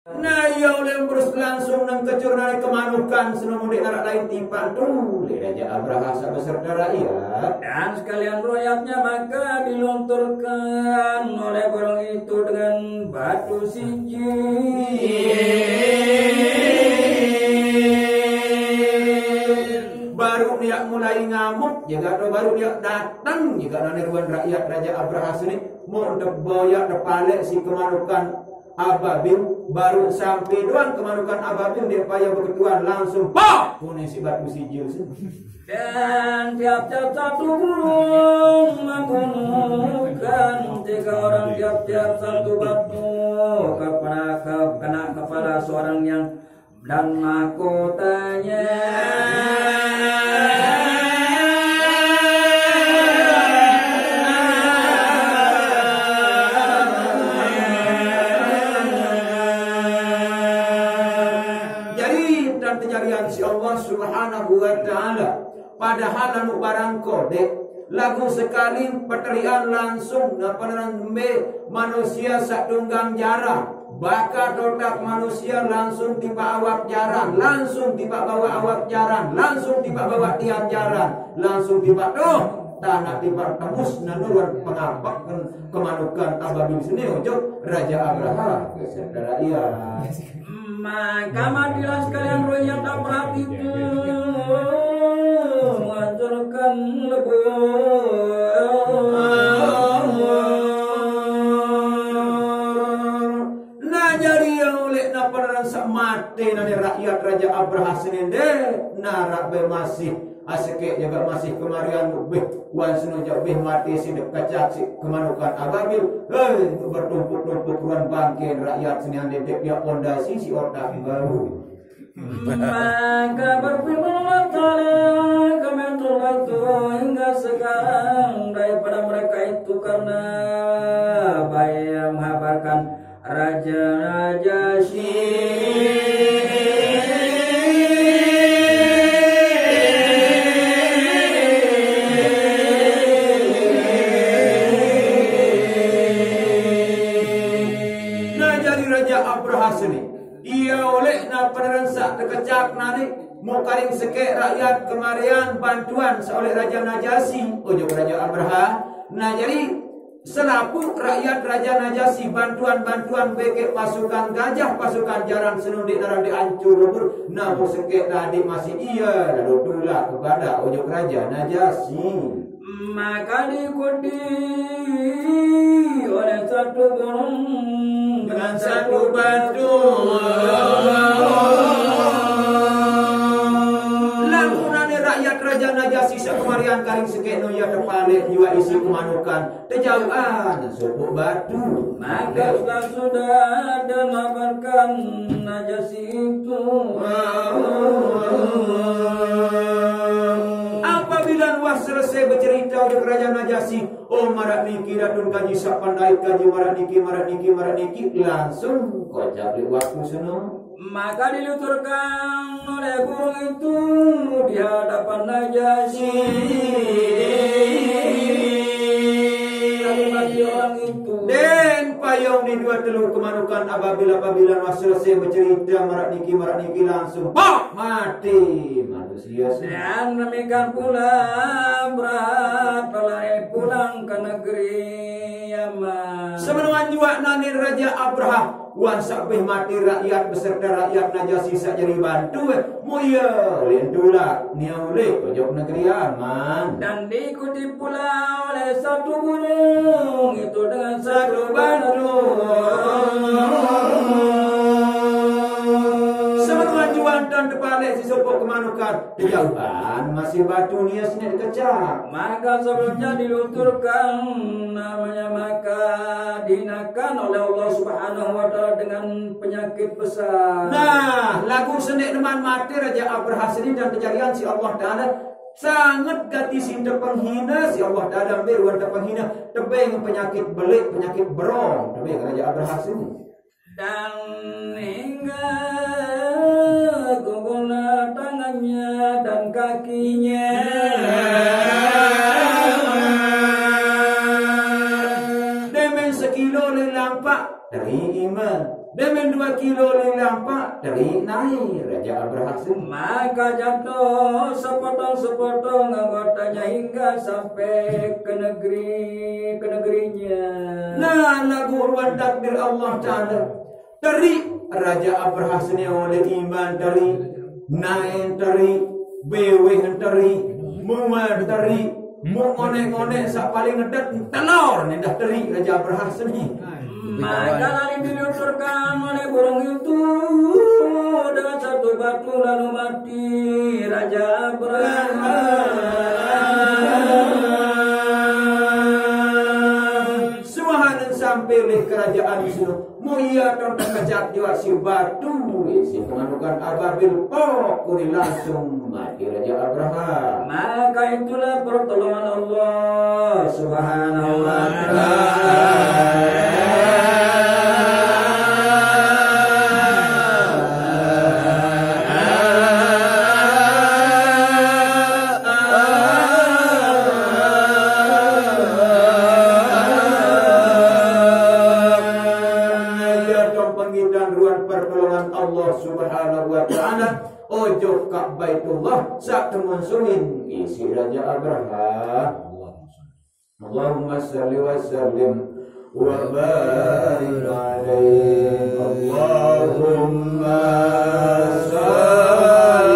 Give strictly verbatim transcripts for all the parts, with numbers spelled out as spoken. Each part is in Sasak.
Nah, iya oleh berus langsung nang kecur nari kemanukan senang mudik narak lain tipan tu. Leh Raja Abraha beserta rakyat. Dan sekalian rakyatnya maka dilunturkan oleh burung itu dengan batu sijil. Baru dia mulai ngamuk, juga tu baru dia datang, juga nani ruan rakyat Raja Abraha sini. Mau deboyak depalek si kemanukan Ababil, baru sampai doang kemanukan Ababil, dia payah berketuan, langsung pah! Kuning si batu sijil sini. Dan tiap-tiap satu burung membunuhkan tiga orang, tiap-tiap satu batu kepala ke, kena kepala seorang yang dan mahkotanya. Jadi, dan terjadi si Allah Subhanahu wa Ta'ala. Padahal anu barang kodek, lagu sekali peterian langsung, napa ngaran mbe manusia satunggang jaran. Baka totak manusia langsung tiba awak jaran, langsung tiba bawa awak jaran, langsung tiba bawa tiang jaran, langsung tiba tuh tanah tiba tembus nanuran pengapak kemanukan Ababil sini ujuk Raja Abraha beserta rakyat. Maka matilah sekalian rakyat Abraha itu menghancurkan lebur. Nah, jadi yang oleh napa ngaran sak mati nani rakyat Raja Abraha sini deh, narak be masih asike juga masih kemarian lebih. Wan seno jauh bih mati si dek kecak si kemanukan Ababil. Hei, bertumpuk-tumpuk ruan bangke rakyat seni andai dek dia pondasi si otak baru. Maka berfirman Allah Ta'ala, kami Allah itu hingga sekarang daripada mereka itu karena bayang menghabarkan Raja Najasyi. Nah, jadi Raja Abraha seni. Ia oleh na penerensak tekecak nani mukaring sekek rakyat kemarian bantuan seoleh Raja Najasyi, ujuk Raja Abraha. Nah, jadi selapuq rakyat Raja Najasyi bantuan-bantuan bekek pasukan gajah, pasukan jaran senundek narang diancur lebur, namun sekek tadi masih ia lalu tulak kepada ujuk Raja Najasyi. Maka diikuti oleh satu gunung dengan satu batu. Lamunane rakyat Raja Najasyi sekemarian karing sekek no ia tepalek jua isi kemanukan. Tejauhan sopok batu. Maka sudah, sudah ada makan Najasyi itu. Apabila wah selesai bercerita di kerajaan Najasyi, oh, marak niki Ratun Kaji Sapandai Kaji, marak niki, marak niki, marak niki, langsung kocap di waktu seno. Maka diluturkan oleh burung itu di hadapan Najasyi. Lalu mati orang itu. Den payung di dua telu kemanukan apabila, apabila wah selesai bercerita marak niki, marak niki langsung pok mati manusia. Dan demikian pula berat pelari pulang ke negeri Yaman. Semenuan jua nani Raja Abraha. Wan sabeh mati rakyat beserta rakyat Najasyi sak jari bantu, eh. Muya, ulin tulak, nia ulih ojok negeri Yaman. Dan diikuti pula oleh satu gunung itu dengan satu batu. Semenuan juan dan tepalek si sopok kemanukan. Kejauhan masih batu nia sini dikecak. Maka sebelumnya dilunturkan namanya, maka dihinakan oleh Allah Subhanahu wa Ta'ala dengan penyakit besar. Nah, lagu senek neman mati Raja Abraha seni dan kejarian si Allah Ta'ala sangat gati sinta penghina si Allah Ta'ala ambil wan penghina tebeng penyakit belik, penyakit berong, tebeng Raja Abraha seni. Dan hingga gugur tangannya dan kakinya. Demen sekilo le lampak dari iman. Demen dua kilo lagi lampak, teri naik Raja Abrahah sini. Maka jatuh sepotong-sepotong anggotanya hingga sampai ke negeri, ke negerinya. Nah, lagu ruan takdir Allah Ta'ala. Teri Raja Abrahah sini oleh iman teri, naik teri, beweh teri, muat teri, mau ngonek-ngonek sak paling ngedet telur ni dah teri Raja Abrahah sini. Maka lalu diluncurkan oleh burung itu dengan satu batu lalu mati Raja Abrahah. Suahan sampai oleh kerajaan Mesir. Mulia tentang kejat juga si batu, si penganukan ababil pok kuri langsung mati Raja Abraham. Maka itulah pertolongan Allah Subhanahu wa Ta'ala. Jatuh penggitan ruan pertolongan Allah Subhanahu wa Ta'ala. Ojo ka Baitullah sak temun sumin isi Raja Abraham. Allahumma salli wa sallim wa barik alaih. Allahumma salli ala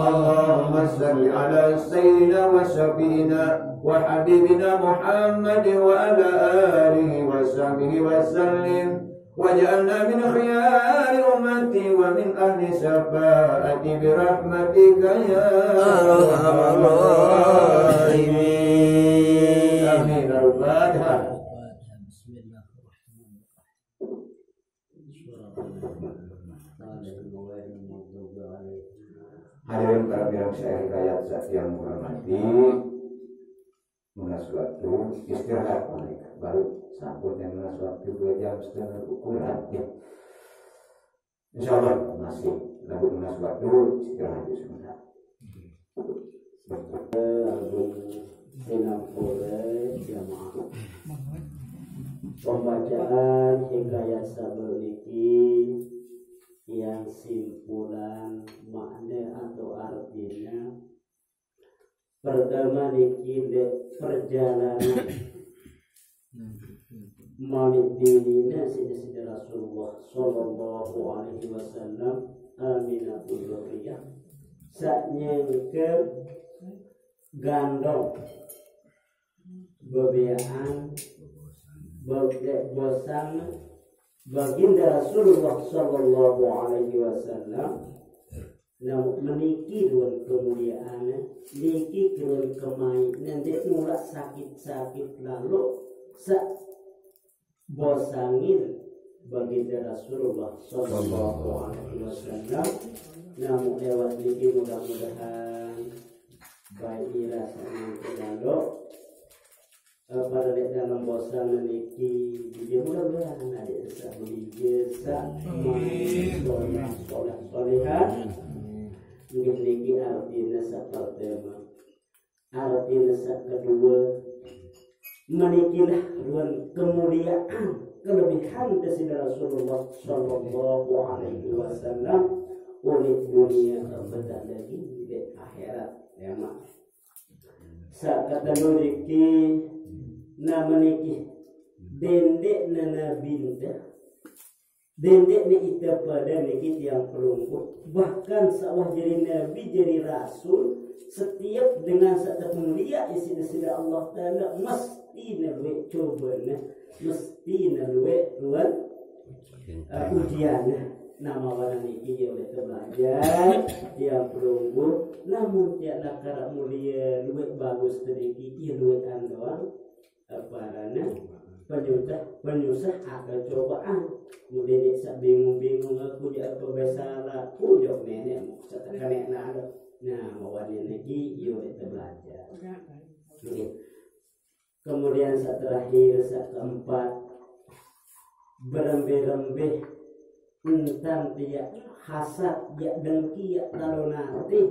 Allahumma salli ala sayyidina wa syafi'ina wa habibina Muhammad wa ala alihi wa sahbihi wa sallim. Waj'alna min khiyari ummati wa min ahli syafaati bi rahmatika ya arhamar rahimin. Amin. Al-Fatihah. Hadirin para pemirsa hikayat yang hormati, munas waktu istirahat mereka. Baru sambut yang munas waktu dua jam setengah ukuran ya. Insya Allah masih lalu munas waktu istirahat di sebentar. Pembacaan hikayat sabar niki yang simpulan makna atau artinya pertama niki dek perjalanan malik binina sini sini Rasulullah sallallahu alaihi wasallam Aminah Zuriyah saknyengke gandong bebean bebek bosang Baginda Rasulullah sallallahu alaihi wasallam Namun meniki ruen kemuliaan, niki ruen kemai, nende mulak sakit-sakit lalu sa bosangin baginda Rasulullah sallallahu alaihi wasallam. Namun lewat niki mudah-mudahan baik ira sangin lalu, eh, pada dek dalam bosang niki, dia mudah-mudahan ada esa belia sa, amin, soleh, soleh, solehah. Nggih, niki artinya sa pertama. Artinya sa kedua, manikilah ruen kemuliaan, kelebihan Sayyidina Rasulullah sallallahu alaihi wasallam oleh dunia, betah lagi di akhirat. Ya, mak. Sa kata niki, nama niki, dendek nana binta, dendek ni ita pada niki tiang pelungguh. Bahkan sawah jadi nabi, jadi rasul, setiap dengan satu mulia isi Sayyidina Allah Ta'ala, mesti nalue coba, nah, mesti nalue ruen, eh, ujian. Nah, mawana niki dia oleh belajar, tiang pelungguh, namun tiang nakara mulia, luek bagus sedikit, dia luek andoang, apa adanya, penyusah, penyusah atau cobaan. Kemudian dia sa bingung-bingung, aku dia apa besar aku, jawab nenek, mau sa tekanek nado. Nah, mawana niki, dia oleh belajar. Oke. Kemudian sa terakhir, sa keempat, berembe-rembe, entan tia hasad, ya dengki, ya lalu nanti.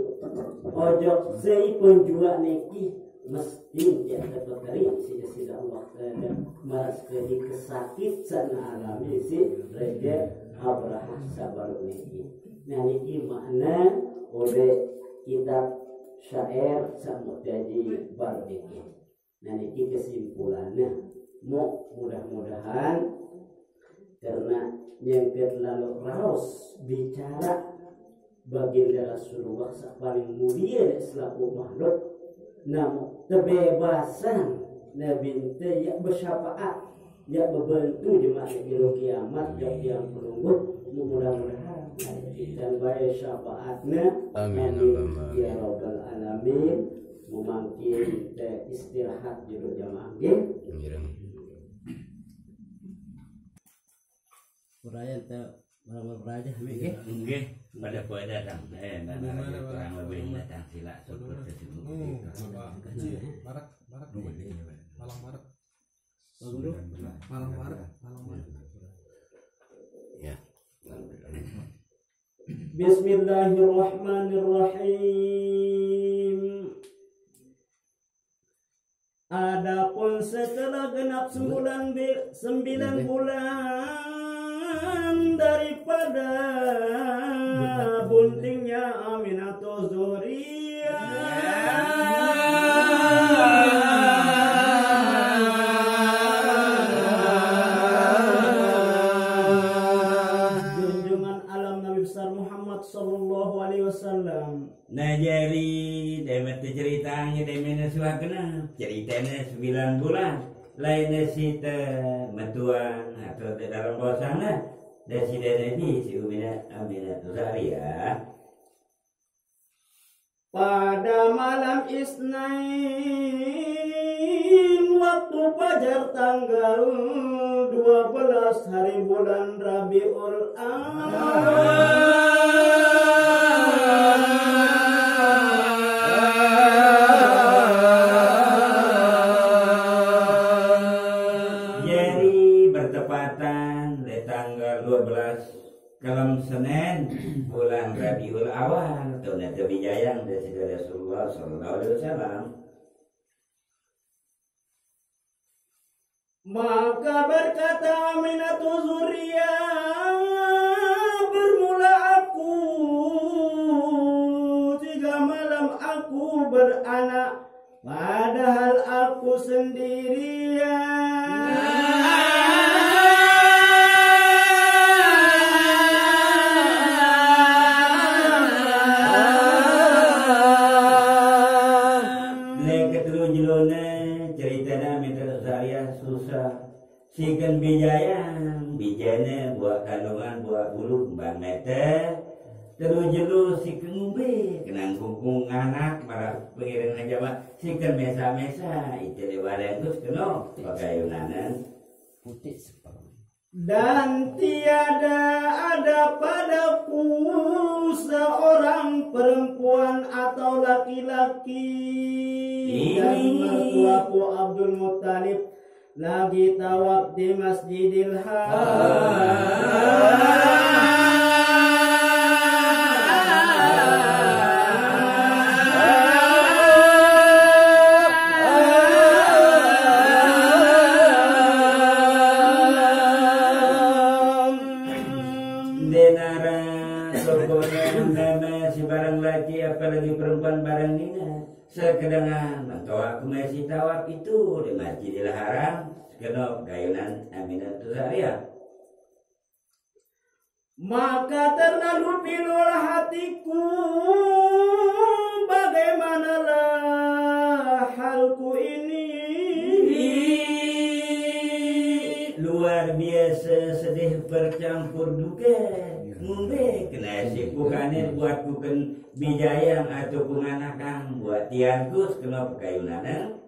Ojok seipun jua niki, mesti tia tepeteri, sida-sida Allah Ta'ala maras kedi kesakit sana alami si Raja Abraham sabaru niki. Nah, niki makna oleh kitab syair Samut Jaji baru niki. Nah, niki kesimpulannya. Mo, mudah-mudahan karena nyengket lalu raos bicara baginda Rasulullah sa paling mulia selaku makhluk. Namun kebebasan Nabi ente ya bersyafaat, ya bebantu jemaat di kiamat, ya tiang pelungguh. Mudah-mudahan kita bayar syafaatnya. Amin, amin, Allahumma ya amin. Rabbal alamin. Memangkin kita istirahat dulu jamaah, nggih. Nggih. Uraian te orang berperaja, nggih. Nggih, pada poe datang. Eh, nah, nah, kurang lebih datang sila syukur ke sini. Hmm, apa? Kecil, barak, barak. Malang barak. Malang barak, malang barak. Ya. Bismillahirrahmanirrahim. Adapun setelah genap sembilan bi-, sembilan bulan daripada buntingnya Aminatul Zuriyah, junjungan alam Nabi besar Muhammad sallallahu alaihi wasallam. Nah, jari, deme te ceritanya, deme ne suakena. Ceritanya sembilan bulan. Lainnya si te metuan atau te dalam bosang lah. Dan si dene di, si Umina, Amina tu sehari ya. Pada malam Isnin, waktu fajar tanggal dua belas hari bulan Rabiul Awal. Jadi bertepatan di tanggal dua belas, kalem Senin, bulan Rabiul Awal, tahun kebijayaan dari Rasulullah sallallahu alaihi wasallam. Maka berkata Aminatul Zuriyah, "Bermula aku, tiga malam aku beranak, padahal aku sendirian." Leket rujulone, ceritana minta saya susah. Siken bijayang, bijane buat kandungan, buat bulu, kembang mete. Terus jelo si kengumbe kenang kungkung anak malah pengiring aja mak si ken mesa-mesa itu lewaran terus keno pakayunanan. Dan tiada ada padaku seorang perempuan atau laki-laki dari mertuaku Abdul Muttalib lagi tawaf di Masjidil Haram. Denara sokongan nama si barang laki apalagi perempuan barang nina sekedangan mentoa aku masih tawaf itu di Masjidil Haram kena gayunan Aminah tu Zaria. Maka terlalu pilulah hatiku, bagaimanalah halku ini? Luar biasa sedih bercampur duka. Ngumbe kena si bukannya buat bukan bijayang atau penganakang buat tianku kena pekayunan.